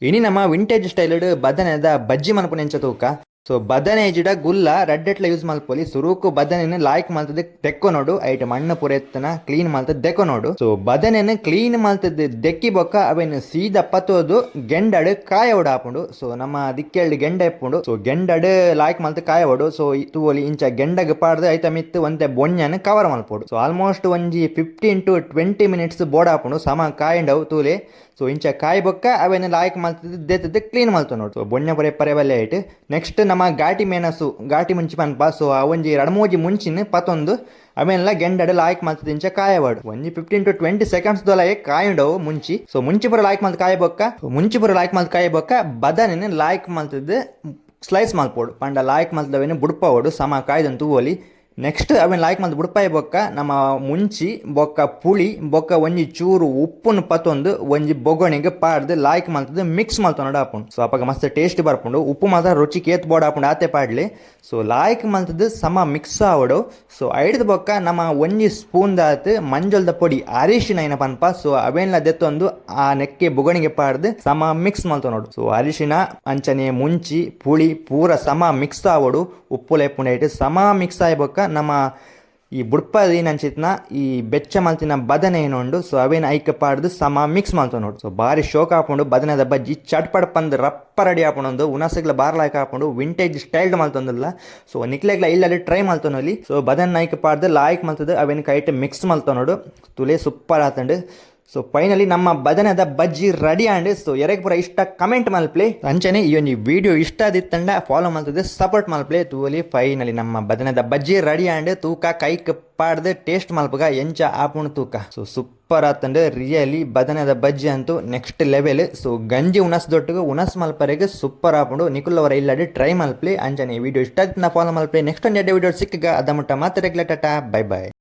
ಇನಿ ನಮ್ಮ vintage styled ಬದನೆದ ಬಜ್ಜಿ ಮನ್ಪುನ ಎಂಚ ತೂಕ. ಸೊ ಬದನೆ ಇಜಿಡ ಗುಲ್ಲ ರಡ್ಡೆಟ್ಲ ಯೂಸ್ ಮಲ್ಪೊಲಿ. ಸುರುಕು ಬದನೆನ್ ಲಾಯ್ಕ್ ಮಲ್ತದ್ ದೆಕ್ಕೊನೊಡು. ಐಟ್ ಮಣ್ಣು ಪೂರ ಎತ್ತನ ಕ್ಲೀನ್ ಮಲ್ತದ್ ದೆಕ್ಕೊನೊಡು. ಸೊ ಬದನೆನ್ ಕ್ಲೀನ್ ಮಲ್ತದ್ ದೆಕ್ಕಿ ಬೊಕ್ಕ ಅವೆನ್ ಸೀದ ಪತ್ತೋದು ಗೆಂಡಡ್ ಕಾಯವೊಡು ಆಪುಂಡು. ಸೊ ನಮ್ಮ ದಿಕ್ಕೆಲ್ಡ್ ಗೆಂಡ ಇಪ್ಪುಂಡು. ಸೊ ಗೆಂಡಡ್ ಲಾಯ್ಕ್ ಮಲ್ತ್ ಕಾಯವೊಡು. ಸೊ ತೂವೊಲಿ, ಇಂಚ ಗೆಂಡಗ್ ಪಾಡ್ದ್ ಐತ ಮಿತ್ತ್ ಒಂತೆ ಬೊಣ್ಯನ್ ಕವರ್ ಮಲ್ಪೊಡು. ಸೊ ಆಲ್ಮೋಸ್ಟ್ ಒಂಜಿ 15 ಟು 20 ಮಿನಿಟ್ಸ್ ಬೋಡಾಪುಂಡು. ಸಮ ಕಾಯಿಂಡವು, ತೂಲೆ. ಸೊ ಇಂಚ ಕಾಯಿ ಬೊಕ್ಕ ಅವೆನ್ ಲಾಯ್ಕ್ ಮಲ್ತದ್ ದೆತ್ತದ್ ಕ್ಲೀನ್ ಮಲ್ತೊನೊಡು. ಸೊ ಬೊಣ್ಯ ಪೂರ ಇಪ್ಪರೆ ಬಲ್ಲೆ ಐಟ್. ನೆಕ್ಸ್ಟ್ ನಮ್ಮ ಗಾಟಿ ಮೆಣಸು, ಗಾಟಿ ಮುಂಚಿ ಪನ್ಪ. ಸೊ ಆ ಒಂಜಿ ರಡ್ಡ್ ಮೂಜಿ ಮುಂಚಿನ ಪತೊಂದು ಅವೆನ್ಲ ಗೆಂಡಡ್ ಲಾಯ್ಕ್ ಮಲ್ತದ್ ಇಂಚ ಕಾಯವೊಡು. ಒಂಜಿ 15 ಟು 20 ಸೆಕೆಂಡ್ಸ್ ದೊಲಯ ಕಾಯುಂಡವು ಮುಂಚಿ. ಸೊ ಮುಂಚಿ ಪೂರ ಲಾಯ್ಕ್ ಮಲ್ತ್ ಕಾಯಿ ಬೊಕ್ಕ, ಮುಂಚಿ ಪೂರ ಲಾಯ್ಕ್ ಮಲ್ತ್ ಕಾಯಿ ಬೊಕ್ಕ ಬದನೆನ್ ಲಾಯ್ಕ್ ಮಲ್ತದ್ ಸ್ಲೈಸ್ ಮಲ್ಪೊಡು. ಪಂಡ ಲಾಯ್ಕ್ ಮಲ್ತದವೇನು ಬುಡ್ಪವೊಡು. ಸಮ ಕಾಯ್ದನ್ ತೂವೊಲಿ. ನೆಕ್ಸ್ಟ್ ಅವೆನ್ ಲಾಯ್ಕ್ ಮಲ್ತ್ ಬುಡ್ಪಾಯಿ ಬೊಕ್ಕ ನಮ್ಮ ಮುಂಚಿ ಬೊಕ್ಕ ಪುಳಿ ಬೊಕ್ಕ ಒಂಜಿ ಚೂರು ಉಪ್ಪುನು ಪತ್ತೊಂದು ಒಂಜಿ ಬೊಗೊಣಿಗ್ ಪಾಡ್ದ್ ಲಾಯ್ಕ್ ಮಲ್ತದ್ ಮಿಕ್ಸ್ ಮಲ್ತೊನೊಡು ಆಪುಂಡು. ಸೊ ಅಪಗ ಮಸ್ತ್ ಟೇಸ್ಟ್ ಬರ್ಪುಂಡು. ಉಪ್ಪು ಮಾತ್ರ ರುಚಿಗೆ ಏತ್ ಬೋಡಾಪುಂಡು ಆತೆ ಪಾಡ್ಲೆ. ಸೊ ಲಾಯ್ಕ್ ಮಲ್ತದ್ ಸಮ ಮಿಕ್ಸ್ ಆವೊಡು. ಸೊ ಐಡ್ದ್ ಬೊಕ್ಕ ನಮ್ಮ ಒಂಜಿ ಸ್ಪೂನ್ ದಾತ್ ಮಂಜೊಲ್ದ ಪೊಡಿ, ಅರಿಶಿನ ಐನ ಪನ್ಪ. ಸೊ ಅವೆನ್ಲ ದೆತ್ತೊಂದು ಆ ನೆಕ್ಕೆ ಬೊಗಣಿಗೆ ಪಾಡ್ದ್ ಸಮ ಮಿಕ್ಸ್ ಮಲ್ತೊನೊಡು. ಸೊ ಅರಿಶಿನ ಅಂಚನೆ ಮುಂಚಿ, ಪುಳಿ ಪೂರ ಸಮ ಮಿಕ್ಸ್ ಆವೊಡು. ಉಪ್ಪುಲ ಇಪ್ಪುಂಡು ಐಟ್. ಸಮ ಮಿಕ್ಸ್ ಆಯಿ ಬೊಕ್ಕ ನಮ್ಮ ಈ ಬುಡ್ಪದಿನಂಚಿತ್ನ ಈ ಬೆಚ್ಚ ಮಲ್ತಿನ ಬದನೆ ಏನುಂಡು, ಸೊ ಅವೇನ್ ಐಕ್ ಪಾಡ್ದ್ ಸಮ ಮಿಕ್ಸ್ ಮಲ್ತೊನೊಡು. ಸೊ ಬಾರಿ ಶೋಕ್ ಆಪುಂಡು ಬದನೆದ ಬಜ್ಜಿ. ಚಟ್ಪಟ್ ಪಂದ್ ರಪ್ಪ ರೆಡಿ ಆಪುಂಡು. ಉನಸಗ್ಲ ಬಾರ್ ಲಾಯ್ಕ್ ಆಪುಂಡು. ವಿಂಟೇಜ್ ಸ್ಟೈಲ್ಡ್ ಮಲ್ತೊಂದುಲ್ಲ. ಸೊ ನಿಕ್ಲೆಗ್ಲ ಇಲ್ಲಲ್ಲಿ ಟ್ರೈ ಮಲ್ತೊನೊಲಿ. ಸೊ ಬದನೆ ಐಕ್ ಪಾಡ್ದ್ ಲಾಯ್ಕ್ ಮಲ್ತದ್ ಅವೇನ್ ಕೈಟ್ ಮಿಕ್ಸ್ ಮಲ್ತೊನೊಡು. ತುಲೆ, ಸೂಪರ್ ಆತುಂಡು. ಸೊ ಫೈನಲಿ ನಮ್ಮ ಬದನೆದ ಬಜ್ಜಿ ready and. So ಎರೆಗ್ ಪೂರ ಇಷ್ಟ, ಕಮೆಂಟ್ ಮಲ್ಪ್ಲೆ. ಅಂಚನೆ ಈ ಒಂಜಿ ವಿಡಿಯೋ ಇಷ್ಟ ಆದಿತ್ತಂಡ ಫಾಲೋ ಮಲ್ತದೆ ಸಪೋರ್ಟ್ ಮಲ್ಪ್ಲೆ. ತೂವಲಿ, ಫೈನಲಿ ನಮ್ಮ ಬದನೆದ ಬಜ್ಜಿ ರೆಡಿ ಆಂಡ್. ತೂಕ, ಕೈಕ್ ಪಾಡ್ದು ಟೇಸ್ಟ್ ಮಲ್ಪಗ, ಎಂಚ ಆಪುಂಡು ತೂಕ. ಸೊ ಸೂಪರ್ ಆತಂಡ್. ರಿಯಲಿ ಬದನೆದ ಬಜ್ಜಿ ಅಂತೂ next level. So ಗಂಜಿ ಉಣಸ್ ದೊಟ್ಟಿಗೆ ಉಣಸ್ ಮಲ್ಪರೆಗ್ ಸೂಪರ್ ಆಪುಂಡು. ನಿಕುಲವರ ಇಲ್ಲಡೆ ಟ್ರೈ ಮಲ್ಪ್ಲೆ. ಅಂಚನೆ ವಿಡಿಯೋ ಇಷ್ಟ ಆದಿತ್ತಂಡ ಫಾಲೋ ಮಲ್ಪ್ಲೆ. ನೆಕ್ಸ್ಟ್ ಒಂದು ಎಡ್ಡೆ ವಿಡಿಯೋ ಸಿಕ್ಕಗ. ಅದ ಮುಟ್ಟ ಮಾತ್ರ. Tata, bye bye.